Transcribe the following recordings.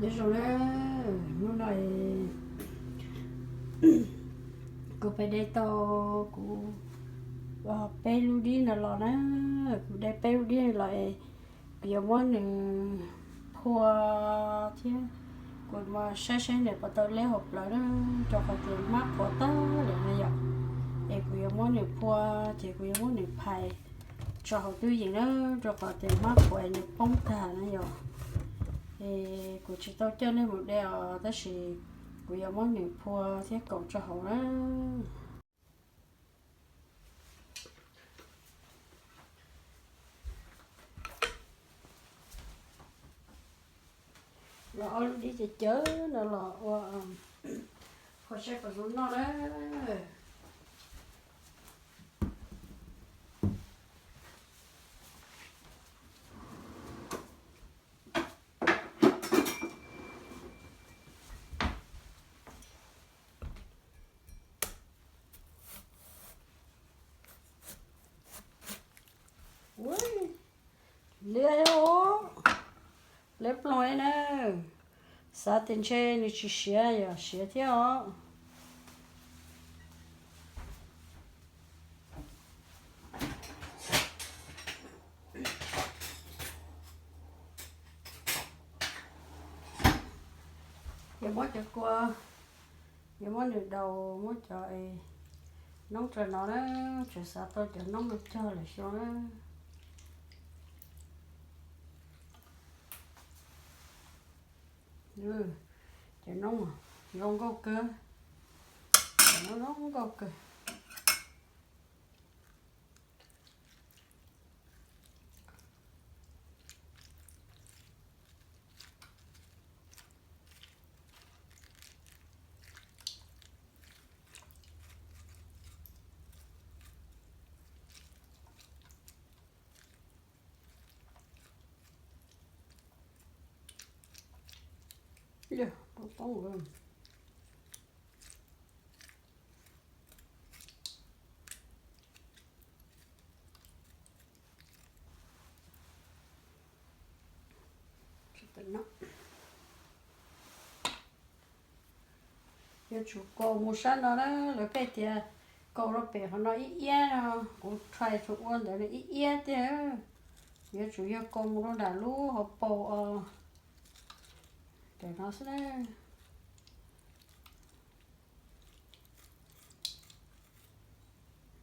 Nyob zoo na, hnub no kuv pais de tau kuv peb lub dib no los na, kuv de peb lub dib no los es kuv yuav muab nws phua thiab kuv mam saib saib nws puas tau leb hauv plawv na, rau qhov tias hmab qhuav tag lawm na yom. Es kuv yuav muab nws phua, ces kuv yuav muab nws phais tso hauv tub yees na, rau qhov tias hmab qhuav nws poob tag na yom. Es kuv tsis tau coj nej mus de os, tab sis kuv yuav muab nws phua thiab kaum tso hauv na. Los ob lub dib cawv cawv no los ua, phua saib puas zoo noj na. Ua, liab ua, liab ploog na. Xav tias ntshe nws tsis siav, yog siav thiab os. Yuav muab cov kua, yuav muab nws daus, muab cov noob rau no na, tseem xav tau cov noob no cog lawm xyoo na. Cov noob zoo nkauj kawg, cov noob zoo nkauj kawg. Yog poob poob. Yuav tsum kaus mus sab no na, lawv pheej tias kaus rau pem qhov no ib iab no, kuv try tsum ua ntawd nws ib iab tiag. Yuav tsum yog kaus mus rau nram lub hauv paus os. Ntawm no xwb na.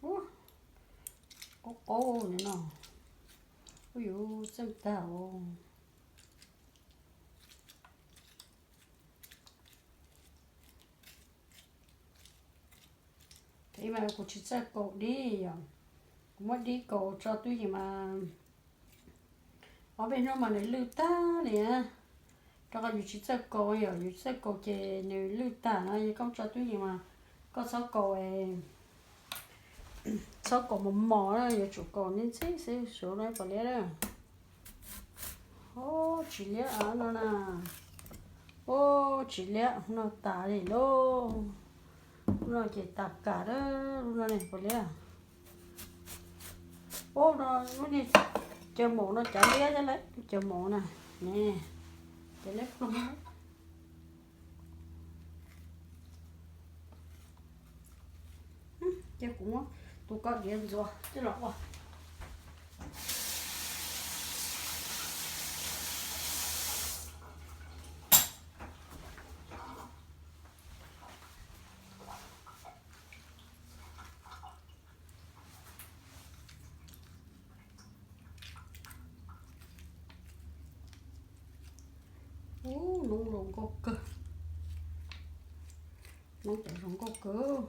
Ub, qaub qaub li no. Ub, yuav txeej tag os. Ib mas kuv tsis txawj kaus dib yom, kuv muab dib kaus tso twj ywm mas ob peb hnub mas nws lwj tag li na. Rau qhov yus tsis txawj kaus yom, yus tsis txawj kaus ces nws lwj tag na. Yog koj tso twj ywm mas koj txhob kaus, txhob kaus mos mos na, yuav tsum kaus ntxhib ntxhib xwb, suav no pom liab na. Ub, tsis liab no na. Ub, tsis liab no tas li lauj. Lub no ces tas kam lawm, lub no ne pom liab. Ub, no lub niag cov maum no cav liab thiab lawm, cov maum na, ne, cav liab ploog. Ces kuv muab tus kaus diav ntxuav coj los ua. Ub, noob zoo nkauj kawg. Noob cov zoo nkauj kawg.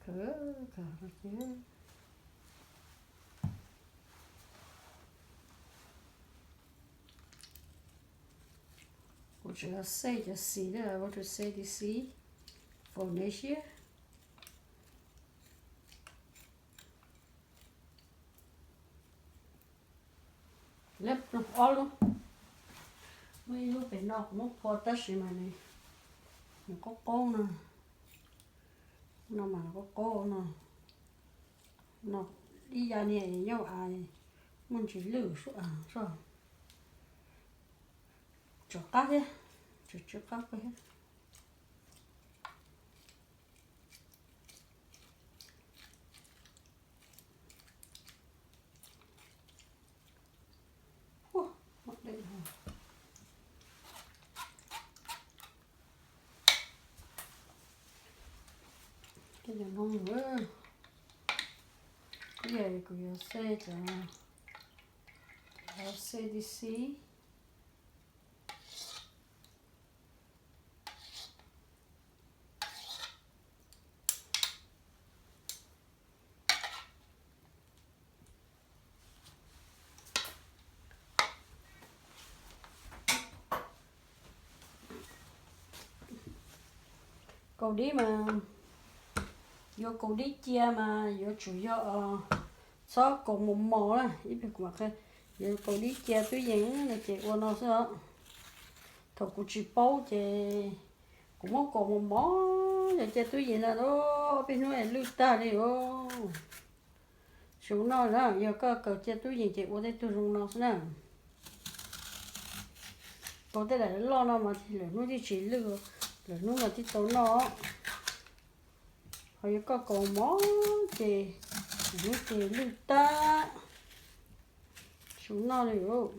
Kawg, kawg no ces kuv tseem xej cov xis na, kuv tseem xej tib xis, faus neb siab. Lab ploog ob lub, muaj ib lub pem no kuv muab phua tab sis mas nws qaub qaub no, no mas qaub qaub no. No ib yam niag nyob a, muaj ntsis lwj sub a, sub. Tsov qab thiab, tsov tsw qab kawg thiab. Tej no, ib yam kuv yuav xej cov, yuav xej tib si. Kaus dib mas, yuav kaus dib cia mas yuav tsum yog txhob kaus mos mos na, ib pliag kuv mam qhia. Yuav kaus dib cia tub yees no ces ua no xwb os. Thaum kuv tsis paub ces kuv muab kaus mos mos yog cia tub yees na, ob peb hnub es lwj tag li os. Zoo noj na, yog koj kaus cia tub yees ces ua tej tug zoo no xwb na. Kaus tej daim loj no mas lwm hnub thiaj tsis lwj, lwm hnub mas thiaj tau noj. Ho yog koj kaus mos ces lwm hnub ces lwj tag, tsis noj li os.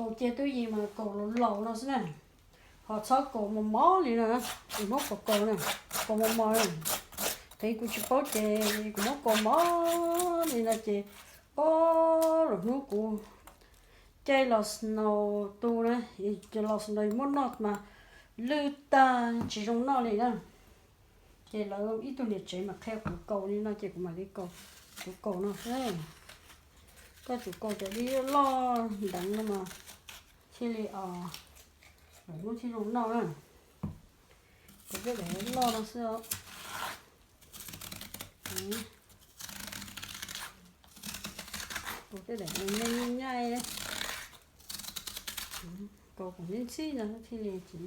Kaus cia tub yees mas kaus laus laus no xwb na, ho txhob kaus mos mos li no, es muab kaus kaus na, kaus mos mos na. Thaum kuv tsis paub ces kuv muab kaus mos li no ces, o, lwm hnub kuv caij los snow tu na, los snow muab noj mas lwj tag tsis zoo noj li na. Ces lawv ib tug niam tsev mas qhia kuv kaus li no ces kuv mam li kaus, kuv kaus no xwb. Koj tsum kaus cov dib loj nteev no mas thiaj li, lwm hnub thiaj zoo noj na. Kaus tej daim loj no xwb os. Kaus tej daim me nyuj nyaij, kaus kom ntxhib ntxhib no thiaj li tsis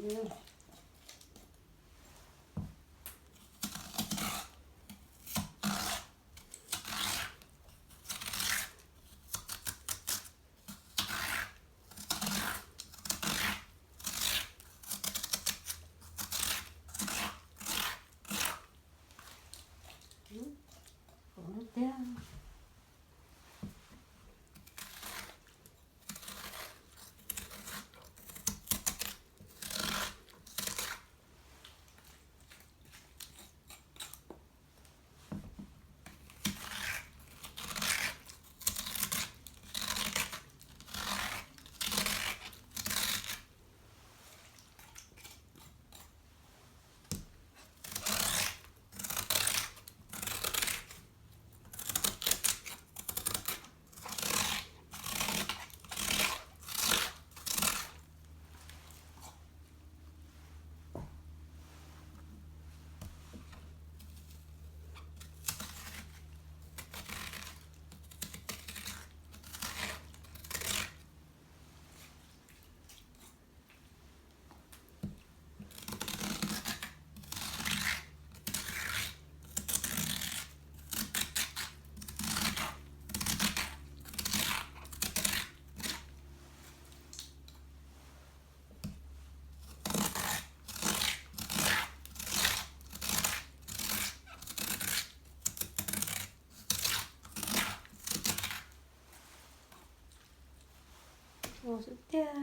Ua xwb tiag.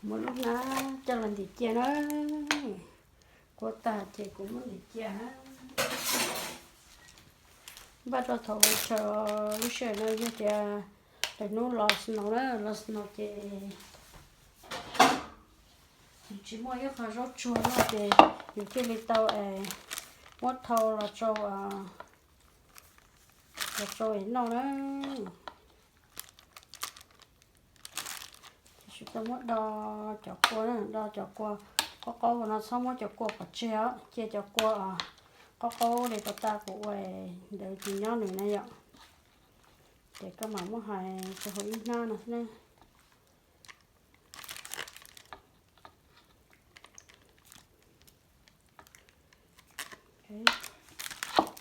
Muab lub hnab coj los ntim cia na. Kuav tas ces kuv muab ntim cia na. Npaj rau thaum sawv lub sij hawm no yog tias lwm hnub los snow na, los snow ces nws tsis muaj ib qho zaub tsuag no ces nws thiaj li tau es muab thau los rau, los rau es noj na. Ces tau muab do cov kua na, do cov kua qaub qaub no, txhob muab cov kua pov tseg os, cia cov kua qaub qaub li puas tas kuv ua ntawd ces nyob nws na yom. Ces koj mam muab hais rau hauv ib hnab no xwb na.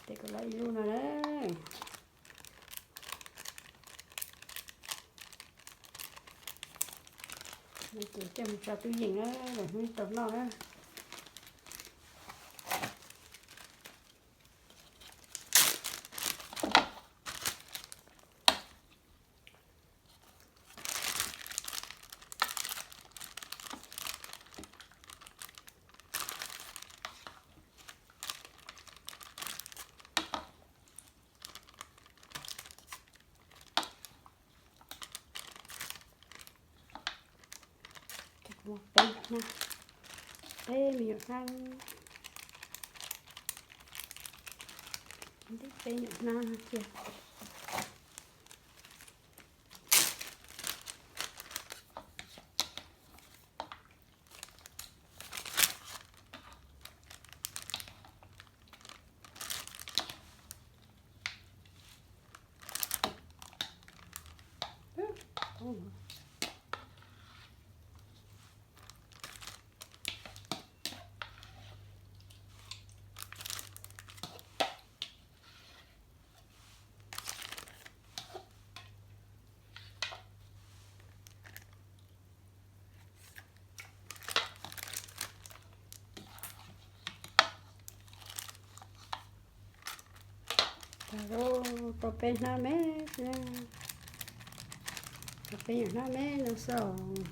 Tes kuv lawv ib lub no na. Ces coj mus tso tub yees na, lwm hnub tau noj na. Peb hnab, peb me nyuam hnab, peb nyuam hnab no cia. Tau peb hnab me, tau peb nyuam hnab me no xwb.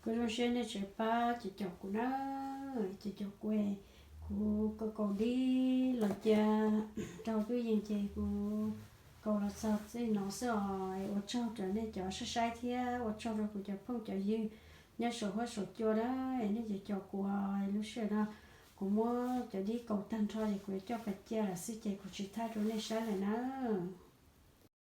Kuv zoo siab nej tseem pab cov caum kuv na, cov caum kuv, kuv kaus kaus dib los cia rau tub yees ces kuv kaus los txog txij no xwb os. Ua tsaug rau nej cov saib saib thiab ua tsaug rau kuv cov phooj cov ywg nyob saum huab saum cua na, es nej cov caum kuv. Lub sij hawm no kuv muab cov dib kaus tag nrho ces kuv yuav coj pais cia lawm xwb ces kuv tsis thaij rau nej saib lawm na.